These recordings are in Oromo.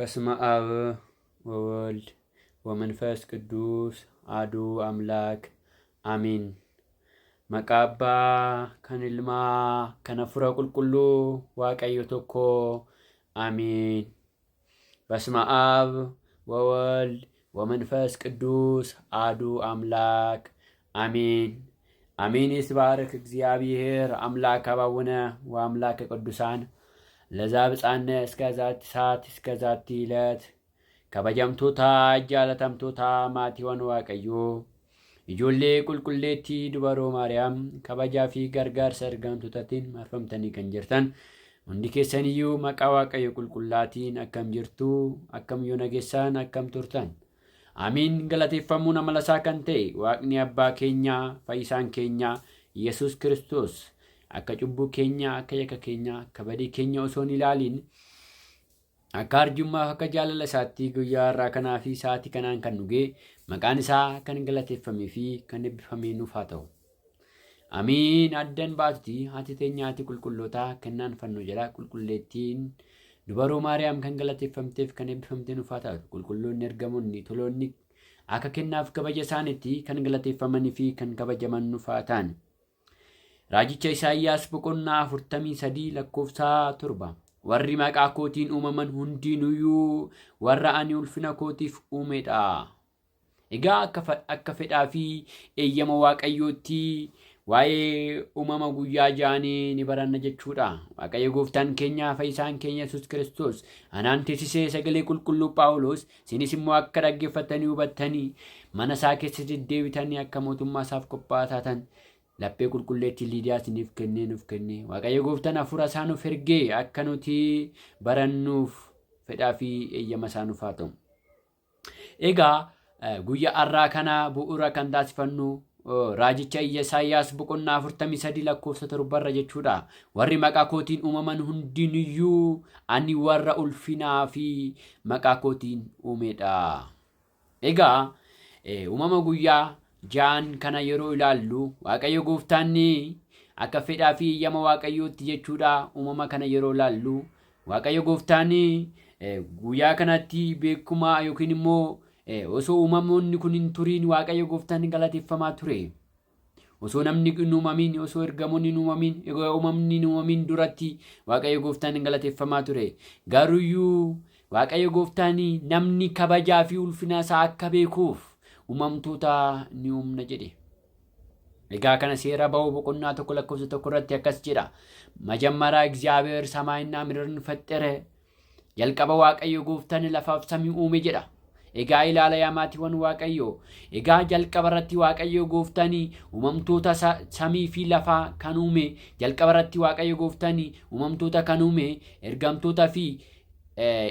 በስመ አብ ወወልድ ወመንፈስ ቅዱስ አሐዱ አምላክ አሜን። Maqaa Abbaa kan Ilmaa kan Hafuura Qulqulluu Waaqayyo tokko አሜን። በስመ አብ ወወልድ ወመንፈስ ቅዱስ አሐዱ አምላክ አሜን። አሜን። ይትባረክ እግዚአብሔር አምላክ አባውነ ወአምላከ ቅዱሳን ለዘአብጽሐነ እስከ ዛቲ ሰዓት እስከ ዛቲ ዕለት። Kabajamtoota, jaalatamtoota maatiiwwan Waaqayyoo, ijoollee qulqulleettii dubaroo Maariyaam, kabajaa fi gargaarsa ergamtootaatiin marfamtanii kan jirtan hundi keessaniyyuu maqaa Waaqayyo qulqullaatiin akkam jirtu? Akkam yoo nageessaan akkam turtan? Amiin. Galateeffamuun amala isaa kan ta'e Waaqni abbaa keenyaa, fayyisaan keenya Yesus Kiristoos akka cubbuu keenya, akka yakka keenya, akka badii keenya osoo hin ilaaliin, akka arjummaaf akka jaalala isaatti guyyaa har'aa kanaa fi sa'aatii kanaan kan nu ga'e maqaan isaa kan galateeffamee fi kan eebbifamee nuuf haa ta'u. Amiin. Addan baatuti haati teenya, haati qulqullootaa, kennaan fannoo jedha qulqulleettiin dubaroo Maariyaam kan galateeffamteef kan eebbifamtee nuuf haa ta'u. Qulqulloonni ergamoonni toloonni akka kennaaf kabaja isaaniitti kan galateeffamanii fi kan kabajaman nuuf haa ta'an. Raajicha Isaayyaas boqonnaa 43 lakkoofsa 7, "Warri maqaa kootiin uumaman hundinuyyuu warra ani ulfina kootiif uumedha." Egaa akka fedhaa fi eeyyama Waaqayyootti waa'ee uumama guyyaa ja'anii ni baranna jechuudha. Waaqayyo gooftaan keenya, fayyisaan keenya Yesuus Kiristoos anaan teessisee sagalee qulqulluu Phaawulos, isinis immoo akka dhaggeeffattanii hubattanii mana isaa keessa deddeebitanii akka mootummaa isaaf qophaa'aa taatan laphee qulqulleettii Liidiyaa isiniif kennee nuuf kennee, Waaqayyo gooftaan hafuura isaa nuuf ergee akka nuti barannuuf fedhaa fi eeyyama isaa nuuf haa ta'u. Egaa guyyaa har'aa kana bu'uura kan taasifannu raajicha Isaayyaas boqonnaa 43 lakkoofsa 7rra jechuudha. "Warri maqaa kootiin uumaman hundinuyyuu ani warra ulfinaa fi maqaa kootiin uumedha." Egaa uumama guyyaa ja'an kana yeroo ilaallu, Waaqayyo gooftaan akka fedhaa fi eeyyama Waaqayyootti jechuudha, uumama kana yeroo ilaallu, Waaqayyo gooftaan guyyaa kanatti beekumaa yookiin immoo osoo uumamoonni kun hin turiin Waaqayyo gooftaan galateeffamaa ture. Osoo namni hin uumamin, osoo ergamoonni hin uumamin, uumamni hin uumamin duratti Waaqayyo gooftaan galateeffamaa ture. Garuuyyuu Waaqayyo gooftaan namni kabajaa fi ulfina isaa akka beekuuf uumamtoota ni uumna jedhe. Egaa kana Seera Ba'uu boqonnaa 1 lakkoofsa 1 irratti akkas jedha. መጀመሪያ እግዚአብሔር ሰማይና ምድርን ፈጠረ. Jalqaba Waaqayyo gooftaan lafaaf samii uume jedha. Egaa ilaala yaa maatiiwwan Waaqayyo. Egaa jalqaba irratti Waaqayyo gooftaan uumamtoota samii fi lafaa kan uume, jalqaba irratti Waaqayyo gooftaan uumamtoota kan uume ergamtoota fi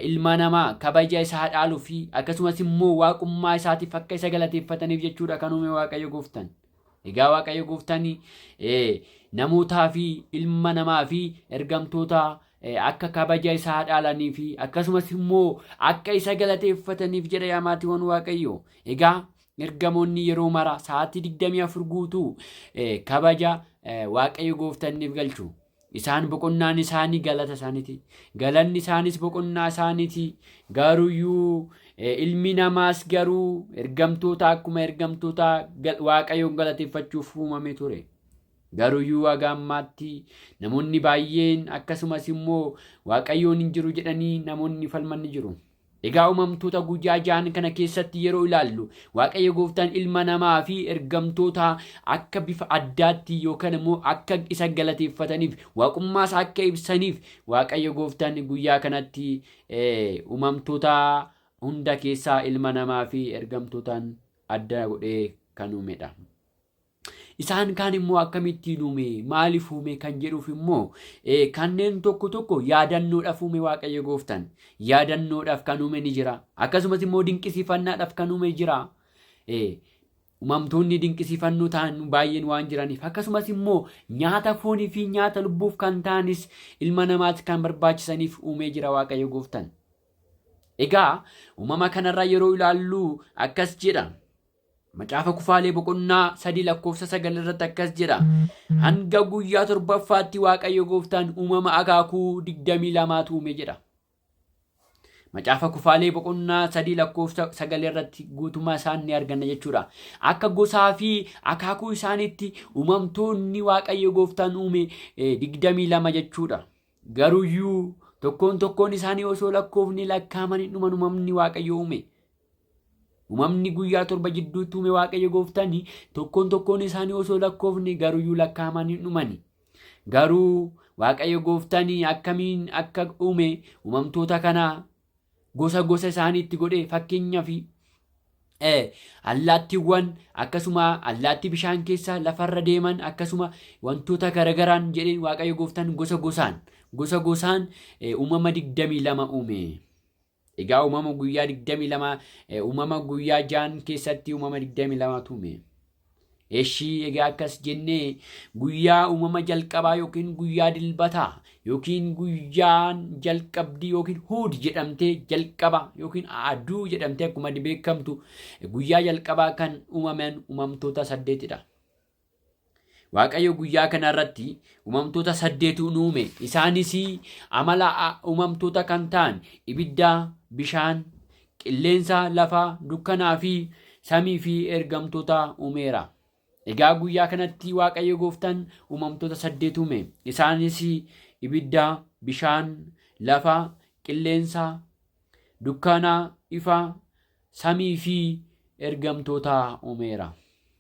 ilma namaa kabaja isaa dhaaluu fi akkasumas immoo waaqummaa isaatiif akka isa galateeffataniif jechuudha kan uume Waaqayyo gooftaan. Egaa Waaqayyo gooftaan namootaa fi ilma namaa fi ergamtoota akka kabaja isaa dhaalanii fi akkasumas immoo akka isa galateeffataniif jedha yaa maatiiwwan Waaqayyo. Egaa ergamoonni yeroo mara sa'aatii 24 guutuu kabaja Waaqayyo gooftaaniif galchu. Isaan boqonnaan isaanii galata isaaniiti. Galanni isaanis boqonnaa isaaniiti. Garuuyyuu ilmi namaas garuu ergamtoota akkuma ergamtoota Waaqayyoon galateeffachuuf uumame ture. Garuuyyuu haga ammaatti namoonni baay'een akkasumas immoo Waaqayyoon hin jiru jedhanii namoonni falman ni jiru. Egaa uumamtoota guyyaa ja'an kana keessatti yeroo ilaallu, Waaqayyo gooftaan ilma namaa fi ergamtoota akka bifa addaatti yookaan immoo akka isa galateeffataniif, waaqummaa isaa akka ibsaniif, Waaqayyo gooftaan guyyaa kanatti uumamtoota hunda keessaa ilma namaa fi ergamtootaan adda godhee kan uumedha. Isaan kaan immoo akkamittiin uume, maaliif uume kan jedhuuf immoo, kanneen tokko tokko yaadannoodhaaf uume Waaqayyo gooftaan. Yaadannoodhaaf kan uume ni jira. Akkasumas immoo dinqisiifannaadhaaf kan uume jira. Uumamtoonni dinqisiifannoo ta'an baay'een waan jiraniif, akkasumas immoo nyaata foonii fi nyaata lubbuuf kan ta'anis ilma namaatti kan barbaachisaniif uumee jira Waaqayyo gooftaan. Egaa uumama kanarraa yeroo ilaallu akkas jedha. Macaafa Kufaalee boqonnaa 3 lakkoofsa 9 irratti akkas jedha. "Hanga guyyaa torbaffaatti Waaqayyo gooftaan uumama akaakuu 22tu uume" jedha. Macaafa Kufaalee boqonnaa 3 lakkoofsa 9 irratti guutummaa isaan ni arganna jechuudha. Akka gosaa fi akaakuu isaaniitti uumamtoonni Waaqayyo gooftaan uume 22 jechuudha. Garuuyyuu tokkoon tokkoon isaanii osoo lakkoofni lakkaa'aman hin dhuman uumamni Waaqayyo uume. Uumamni guyyaa 7 jidduutti uume Waaqayyo gooftaan tokkoon tokkoon isaanii osoo lakkoofne garuuyyuu lakkaa'aman hin dhumani. Garuu Waaqayyo gooftaan akkamiin akka uume uumamtoota kana gosa gosa isaaniitti godhe fakkeenyaaf allaattiiwwan akkasuma allaattii bishaan keessa lafarra deeman akkasuma wantoota garagaraan jedheen Waaqayyo gooftaan gosa gosaan gosa gosaan uumama 22 uume. Egaa uumama guyyaa 22 uumama guyyaa 6 keessatti uumama 22tu uume. Eshii egaa akkas jennee guyyaa uumama jalqabaa yookiin guyyaa dilbataa yookiin guyyaan jalqabdii yookiin huud jedhamtee jalqaba yookiin aduu jedhamtee akkuma beekamtu guyyaa jalqabaa kan uumaman uumamtoota saddeetidha. Waaqayyo guyyaa kana irratti uumamtoota saddeetu nu uume. Isaanis amala uumamtoota kan ta'an ibidda, bishaan, qilleensa, lafa, dukkanaa fi samii fi ergamtoota uumeera. Egaa guyyaa kanatti Waaqayyo gooftaan uumamtoota saddeet uume. Isaanis ibidda, bishaan, lafa, qilleensa, dukkana, ifa, samii fi ergamtoota uumeera.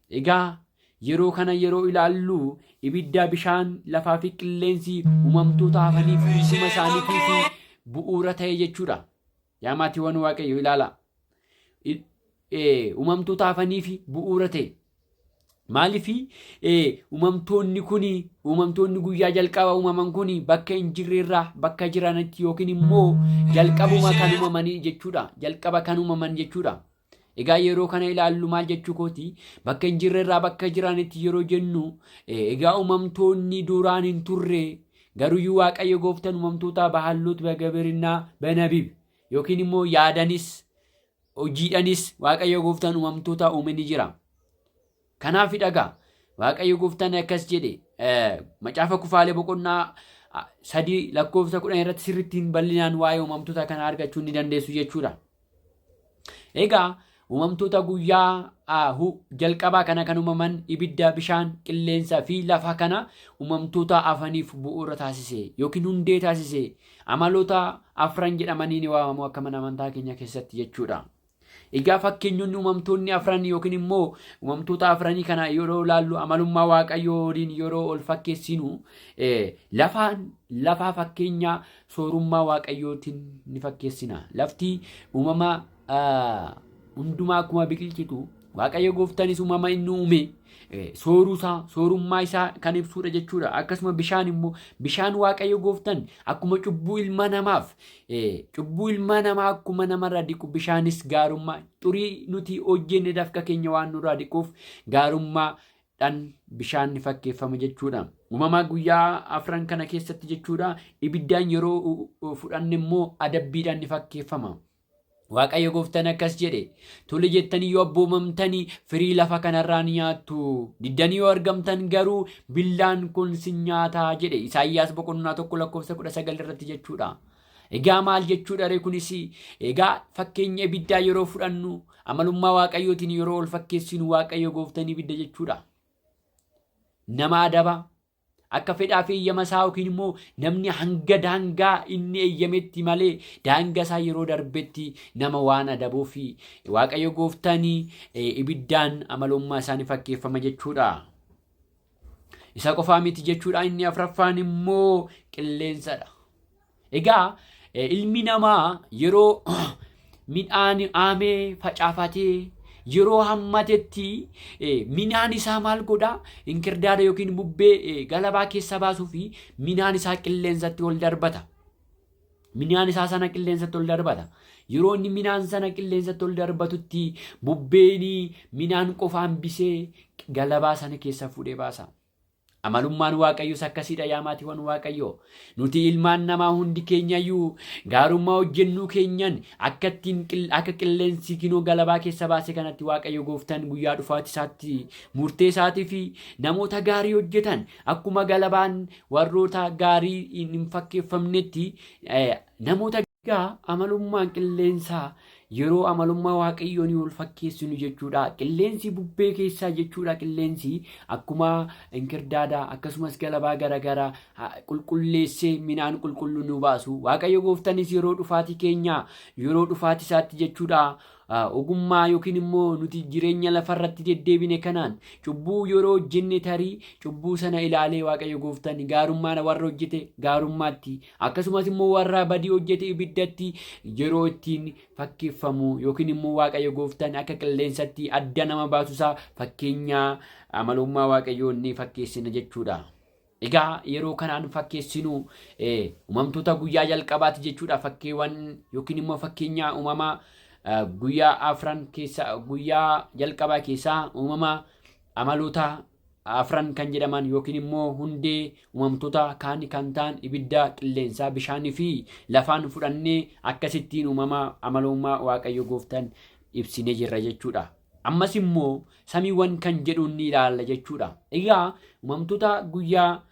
Egaa yeroo kana yeroo ilaallu ibidda, bishaan, lafaa fi qilleensi uumamtoota hafaniif hunduma isaaniitiif bu'uura ta'e jechuudha. Yaa maatiiwwan Waaqayyo ilaala. Uumamtoota hafaniif bu'uura ta'e. Maaliif uumamtoonni kun uumamtoonni guyyaa jalqaba uumaman kun bakka hin jirrerraa bakka jiranitti yookiin immoo jalqabuma kan uumamanii jechuudha. Jalqaba kan uumaman jechuudha. Egaa yeroo kana ilaallu maal jechuu kooti? Bakka hin jirrerraa bakka jiranitti yeroo jennu egaa uumamtoonni duraan hin turre garuyyuu Waaqayyo gooftaan uumamtoota bahalluut bagabirinnaa banabib yookiin immoo yaadanis hojiidhanis Waaqayyo gooftaan uumamtoota uume ni jira. Kanaaf dhagaa Waaqayyo gooftaan akkas jedhe macaafa kufaalee boqonnaa 3 lakkoofsa 10 irratti sirrittiin bal'inaan waa'ee uumamtoota kana argachuu ni dandeessu jechuudha. Egaa uumamtoota guyyaa jalqabaa kana kan uumaman ibidda, bishaan, qilleensa fi lafa kana uumamtoota hafaniif bu'uura taasise yookiin hundee taasise amaloota afran jedhamanii ni waamamu akka mana amantaa keenya keessatti jechuudha. Egaa fakkeenyonni uumamtoonni afran yookiin immoo uumamtoota afranii kana yeroo ilaallu amalummaa Waaqayyoo waliin yeroo ol fakkeessinu lafaan lafaa fakkeenya soorummaa Waaqayyootiin ni fakkeessina. Lafti uumama hundumaa akkuma biqilchitu Waaqayyo gooftanis uumama inni uume sooruu isaa soorummaa isaa kan ibsuudha jechuudha. Akkasuma bishaan immoo bishaan Waaqayyo gooftan akkuma cubbuu ilma namaaf cubbuu ilma namaa akkuma namarraa dhiqu bishaanis gaarummaa xurii nuti hojjenne dafqa keenya waan nurraa dhiquuf gaarummaa dhan bishaan ni fakkeeffama jechuudha. Uumamaa guyyaa afran kana keessatti jechuudha. Ibiddaan yeroo fudhanne immoo adabbiidhaan ni fakkeeffama. Waaqayyo gooftaan akkas jedhe, tole jettanii yoo abboomamtanii firii lafa kanarraa ni nyaattu, diddanii yoo argamtan garuu billaan kun sin nyaataa jedhe. Isaayyaas boqonnaa 1 lakkoofsa 19 irratti jechuudha. Egaa maal jechuudha ree kunis? Egaa fakkeenya ibiddaa yeroo fudhannu amalummaa Waaqayyootiin yeroo ol fakkeessinu Waaqayyo gooftaan ibidda jechuudha. Nama adaba. Akka fedhaa fi eeyyama isaa yookiin immoo namni hanga daangaa inni eeyyametti malee daangaa isaa yeroo darbetti nama waan adabuu fi Waaqayyo gooftaan ibiddaan amalummaa isaanii fakkeeffama jechuudha. Isa qofaa miti jechuudha inni afraffaan immoo qilleensadha. Egaa ilmi namaa yeroo midhaan haamee facaafatee yeroo hammatetti midhaan isaa maal godha? Inkirdaada yookiin bubbee galabaa keessa baasuu fi midhaan isaa qilleensatti ol darbata. Midhaan isaa sana qilleensatti ol darbata. Yeroo inni midhaan sana qilleensatti ol darbatutti bubbeen midhaan qofa hambisee galabaa sana keessa fuudhee baasa. Amalummaan Waaqayyoos akkasiidha yaa maatiiwwan Waaqayyoo. Nuti ilmaan namaa hundi keenyayyuu gaarummaa hojjennuu keenyan akka ittiin akka qilleensi kinoo galabaa keessa baase kanatti Waaqayyo gooftaan guyyaa dhufaati isaatti murtee isaatii fi namoota gaarii hojjetan akkuma galabaan warroota gaarii hin fakkeeffamnetti namoota Egaa amalummaan qilleensaa yeroo amalummaa Waaqayyoon wal fakkeessinu jechuudha. Qilleensi bubbee keessaa jechuudha. Qilleensi akkuma inkirdaadaa akkasumas galabaa garaagaraa qulqulleessee midhaan qulqulluu nu baasu. Waaqayyo gooftanis yeroo dhufaatii keenya, yeroo dhufaatii isaatti jechuudha. Ogummaa yookiin immoo nuti jireenya lafarratti deddeebine kanaan cubbuu yeroo hojjenne, tarii cubbuu sana ilaalee Waaqayyo gooftaan gaarummaa warra hojjete gaarummaatti, akkasumas immoo warra badii hojjete ibiddatti yeroo ittiin fakkeeffamu, yookiin immoo Waaqayyo gooftaan akka qilleensatti adda nama baasusaa fakkeenya amalummaa Waaqayyoo ni fakkeessina jechuudha. Egaa yeroo kanaan fakkeessinu uumamtoota guyyaa jalqabaati jechuudha. Fakkeewwan yookiin immoo fakkeenya uumamaa guyyaa afran keessa, guyyaa jalqabaa keessaa uumama amaloota afran kan jedhaman yookiin immoo hundee uumamtoota kaan kan ta'an ibidda, qilleensaa, bishaanii fi lafaan fudhannee akkasittiin uumama amalummaa Waaqayyo gooftaan ibsinee jirra jechuudha. Ammas immoo samiiwwan kan jedhuun ni ilaalla jechuudha. Egaa uumamtoota guyyaa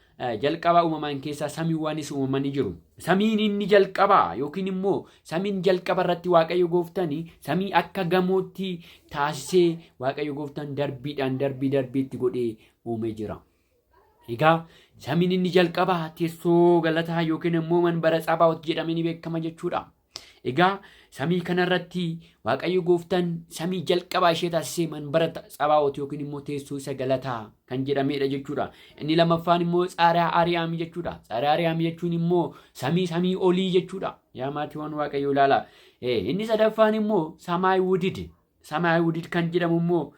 jalqabaa uumaman keessaa samiiwwanis uumamanii jiru. Samiin inni jalqabaa yookiin immoo samiin jalqaba irratti Waaqayyo gooftaan samii akka gamootti taasisee Waaqayyo gooftaan darbiidhaan darbii darbiitti godhee uumee jira. Egaa samiin inni jalqabaa teessoo galataa yookiin immoo manbara Tsabaa'oot jedhamee ni beekama jechuudha. Egaa samii kanarratti Waaqayyo gooftaan samii jalqabaa ishee taasisee manbara Tsabaa'oot yookiin immoo teessoo isa galataa kan jedhamedha jechuudha. Inni lammaffaan immoo Tsaaraa Ariyaam jechuudha. Tsaaraa Ariyaam jechuun immoo samii olii jechuudha. Yaa maatiiwwan Waaqayyo ilaala. Inni sadaffaan immoo Samaay Wudid. Samaay Wudid kan jedhamu immoo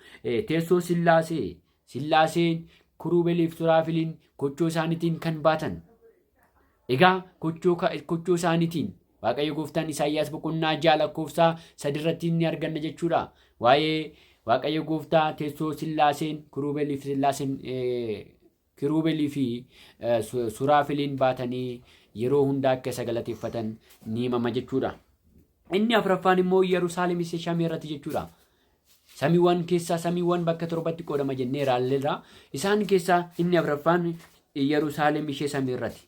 teessoo Sillaasee. Sillaaseen Kiruubeliif Suraafiliin kochoo isaaniitiin kan baatan. Egaa kochoo isaaniitiin Waaqayyo gooftaan Isaayyaas boqonnaa 6 lakkoofsa 3 irratti ni arganna jechuudha. Waa'ee Waaqayyo gooftaa teessoo Sillaaseen Kiruubelii fi Sillaaseen, Kiruubelii fi Suraafiliin baatanii yeroo hunda akka isa galateeffatan ni himama jechuudha. Inni afuraffaan immoo Yerusaalem isa shamii irratti jechuudha. Samiiwwan keessaa samiiwwan bakka torbatti qoodama jennee ilaalleerra. Isaan keessaa inni afuraffaan Yerusaalem ishee samii irratti.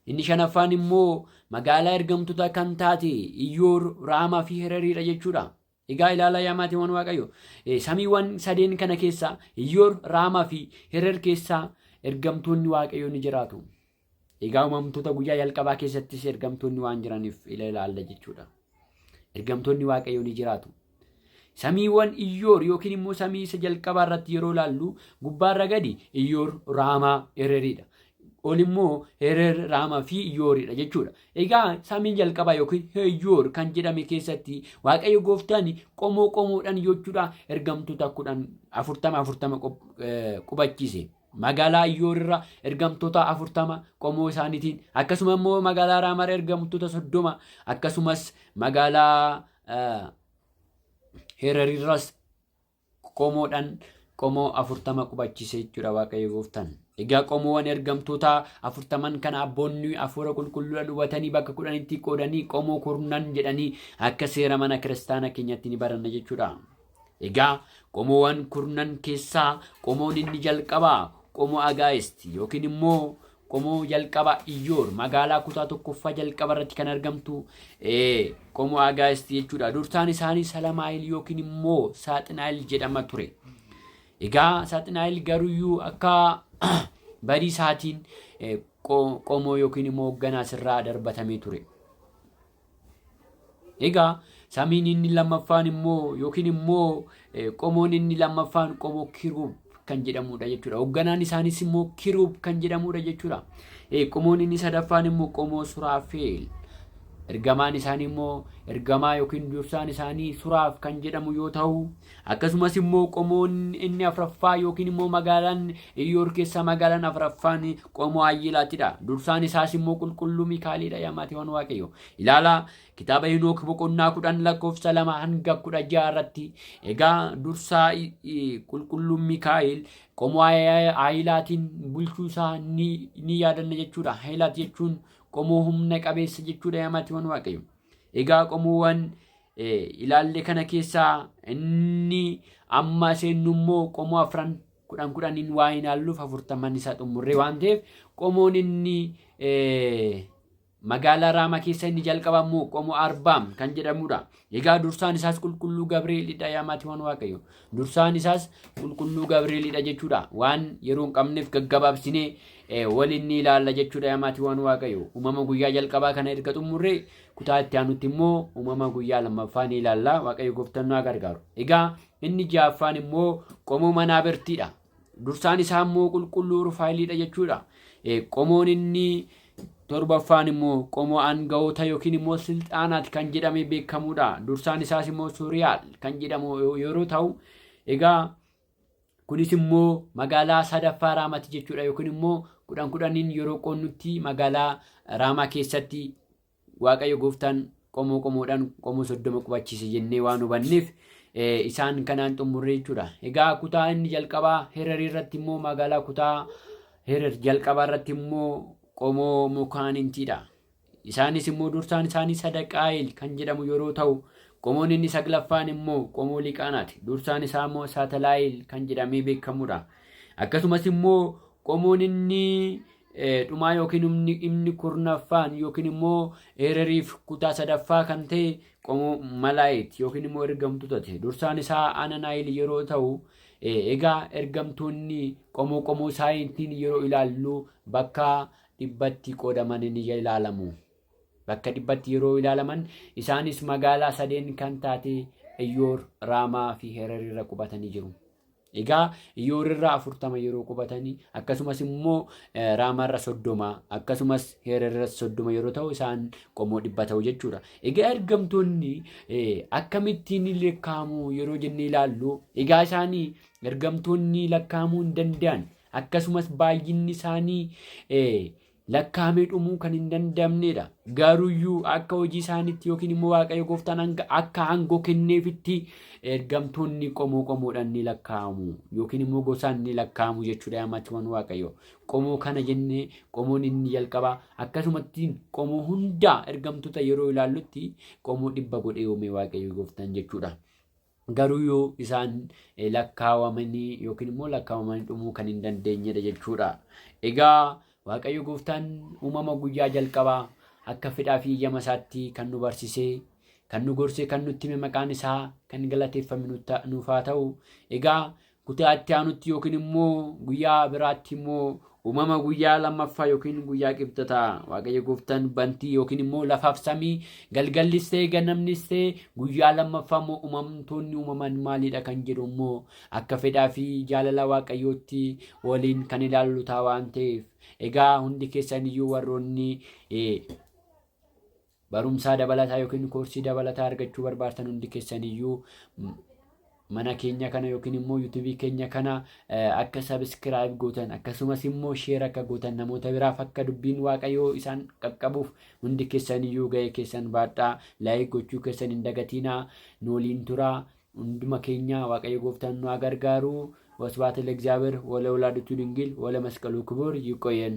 Inni shanaffaan immoo magaalaa ergamtoota kan taate Iyyoor, Raamaa fi Hereriidha jechuudha. Egaa ilaalaa yaa maatiiwwan Waaqayyo. Samiiwwan sadeen kana keessaa Iyyoor, Raamaa fi Herer keessaa ergamtoonni Waaqayyo ni jiraatu. Egaa uumamtoota guyyaa jalqabaa keessattis ergamtoonni waan jiraniif ilaalla jechuudha. Ergamtoonni Waaqayyo ni jiraatu. Samiiwwan Iyyoor yookiin immoo samii isa jalqabaa irratti yeroo ilaallu gubbaarra gadi Iyyoor, Raamaa, Hereriidha. Ol immoo Herer, Raamaa fi Iyyooridha jechuudha. Egaa samiin jalqabaa yookiin Iyyoor kan jedhame keessatti Waaqayyo gooftaan qomoo qomoodhaan jechuudha ergamtoota 10 40 40 qubachiise. Magaalaa Iyyoor irra ergamtoota 40 qomoo isaaniitiin, akkasuma immoo magaalaa Raamaa irra ergamtoota 30, akkasumas magaalaa Herer irras qomoodhaan qomoo 40 qubachiise jechuudha Waaqayyo gooftaan. Egaa qomoowwan ergamtoota 40 kana abboonni hafuura qulqulluudhaan hubatanii bakka 10tti qoodanii qomoo kurnan jedhanii akka seera mana kiristaana keenyatti ni baranna jechuudha. Egaa qomoowwan kurnan keessaa qomoon inni jalqabaa qomoo Agaayist yookiin immoo qomoo jalqaba Iyyoor magaalaa kutaa tokkoffaa jalqaba irratti kan argamtu qomoo Agaayist jechuudha. Dursaan isaanii Salamaayil yookiin immoo Saaxinaayil jedhama ture. Egaa Saaxinaayil garuyyuu akka badii isaatiin qomoo yookiin immoo hoogganaa sirraa darbatamee ture. Egaa samiin inni lammaffaan immoo yookiin immoo qomoon inni lammaffaan qomoo Kiruub kan jedhamudha jechuudha. Hoogganaan isaanis immoo Kiruub kan jedhamudha jechuudha. Qomoon inni sadaffaan immoo qomoo Suraafeel. Ergamaan isaanii immoo ergamaa yookiin dursaan isaanii Suraaf kan jedhamu yoo ta'u, akkasumas immoo qomoon inni afuraffaa yookiin immoo magaalaan Iyyoor keessaa magaalaan afuraffaan qomoo Ayyilaatidha. Dursaan isaas immoo qulqulluu Mikaa'elidha yaa maatiiwwan Waaqayyo. Ilaalaa kitaaba Henook boqonnaa 10 lakkoofsa 2 hanga 16 irratti. Egaa dursaa qulqulluun Mikaa'el qomoo Ayilaatiin bulchuu isaa ni yaadanna jechuudha. Ayilaat jechuun qomoo humna qabeessa jechuudha yaa maatiiwwan Waaqayyo. Egaa qomoowwan ilaalle kana keessaa inni amma seennu immoo qomoo afran 10 10n waa hin ilaalluuf 40n isaa xumurree waan ta'eef, qomoon inni Magaalaa Raamaa keessa inni jalqaba immoo qomoo Arbaam kan jedhamudha. Egaa dursaan isaas qulqulluu Gabreelidha yaa maatiiwwan Waaqayyo. Dursaan isaas qulqulluu Gabreelidha jechuudha. Waan yeroo hin qabneef gaggabaabsinee waliin ni ilaalla jechuudha yaa maatiiwwan Waaqayyo. Uumama guyyaa jalqabaa kana erga xumurree kutaa itti aanutti immoo uumama guyyaa lammaffaa ni ilaalla. Waaqayyo gooftaan nu haa gargaaru. Egaa inni ja'affaan immoo qomoo Manaabertiidha. Dursaan isaa immoo qulqulluu Rufaayiliidha jechuudha. Qomoon inni torbaffaan immoo qomoo aanga'oota yookiin immoo silxaanaati kan jedhamee beekamudha. Dursaan isaas immoo Suuriyaal kan jedhamu yeroo ta'u, egaa kunis immoo magaalaa sadaffaa Raamati jechuudha yookiin immoo kudhan kudhaniin yeroo qoonnutti magaalaa Raamaa keessatti Waaqayyo gooftaan qomoo qomoodhaan qomoo 30 qubachiise jennee waan hubanneef isaan kanaan xumurre jechuudha. Egaa kutaa inni jalqabaa Hererii irratti immoo magaalaa kutaa Herer jalqabaa irratti immoo qomoo Mokaanintiidha. Isaanis immoo dursaan isaanii Sadaqaayil kan jedhamu yeroo ta'u, qomoon inni saglaffaan immoo qomoo Liqaanaati. Dursaan isaa immoo Saatalaayil kan jedhamee beekamudha. Akkasumas immoo qomoon inni dhumaa yookiin humni inni kurnaffaan yookiin immoo Hereriif kutaa sadaffaa kan ta'e qomoo Malaayit yookiin immoo ergamtootati. Dursaan isaa Ananaayil yeroo ta'u, egaa ergamtoonni qomoo qomoo isaaniitiin yeroo ilaallu bakka dhibbatti qoodaman ni ilaalamu. Bakka dhibbatti yeroo ilaalaman isaanis magaalaa sadeen kan taate Iyyoor, Raamaa fi Herer irra qubatanii jiru. Egaa Iyyoor irra 40 yeroo qubatanii akkasumas immoo Raamaa irra 30 akkasumas Herer irra 30 yeroo ta'u isaan qomoo 100 ta'u jechuudha. Egaa ergamtoonni akkamittiin lakkaa'amu yeroo jennee ilaallu egaa isaanii ergamtoonni lakkaa'amuu hin danda'an akkasumas baay'inni isaanii lakkaa'amee dhumuu kan hin danda'amnedha. Garuuyyuu akka hojii isaaniitti yookiin immoo Waaqayyo gooftaan hanga akka aangoo kenneefitti ergamtoonni qomoo qomoodhaan ni lakkaa'amu yookiin immoo gosaan ni lakkaa'amu jechuudha yaa maatiiwwan Waaqayyo. Qomoo kana jennee qomoon inni jalqabaa akkasumatti qomoo hundaa ergamtoota yeroo ilaallutti qomoo 100 godhee uume Waaqayyo gooftaan jechuudha. Garuu yoo isaan lakkaawamanii yookiin immoo lakkaawamanii dhumuu kan hin dandeenyedha jechuudha. Egaa Waaqayyo gooftaan uumama guyyaa jalqabaa akka fedhaa fi iyyama isaatti kan nu barsisee, kan nu gorsee, kan nutti hime maqaan isaa kan galateeffame nuuf haa ta'u. Egaa Kutaa itti aanutti yookiin immoo guyyaa biraatti immoo uumama guyyaa lammaffaa yookiin guyyaa qibxataa Waaqayyo gooftaan bantii yookiin immoo lafaaf samii galgallis ta'e ganamnis ta'e guyyaa lammaffaa immoo uumamtoonni uumaman maalidha kan jedhu immoo akka fedhaa fi jaalala Waaqayyootti waliin kan ilaallu ta'a waan ta'eef egaa hundi keessan iyyuu warroonni barumsaa dabalataa yookiin koorsii dabalataa argachuu barbaadtan hundi keessan iyyuu mana keenya kana yookiin immoo yuutuubii keenya kana akka sabiskiraayib gootan akkasumas immoo sheer akka gootan namoota biraaf akka dubbiin waaqayyoo isaan qaqqabuuf hundi keessan iyyuu ga'ee keessan baadhaa laayik gochuu keessan hin dagatiinaa nu waliin turaa hunduma keenya waaqayyo gooftaan nu haa gargaaru wasbaata ለእግዚአብሔር ወለወላዲቱ ድንግል ወለመስቀሉ ክቡር ይቆየን።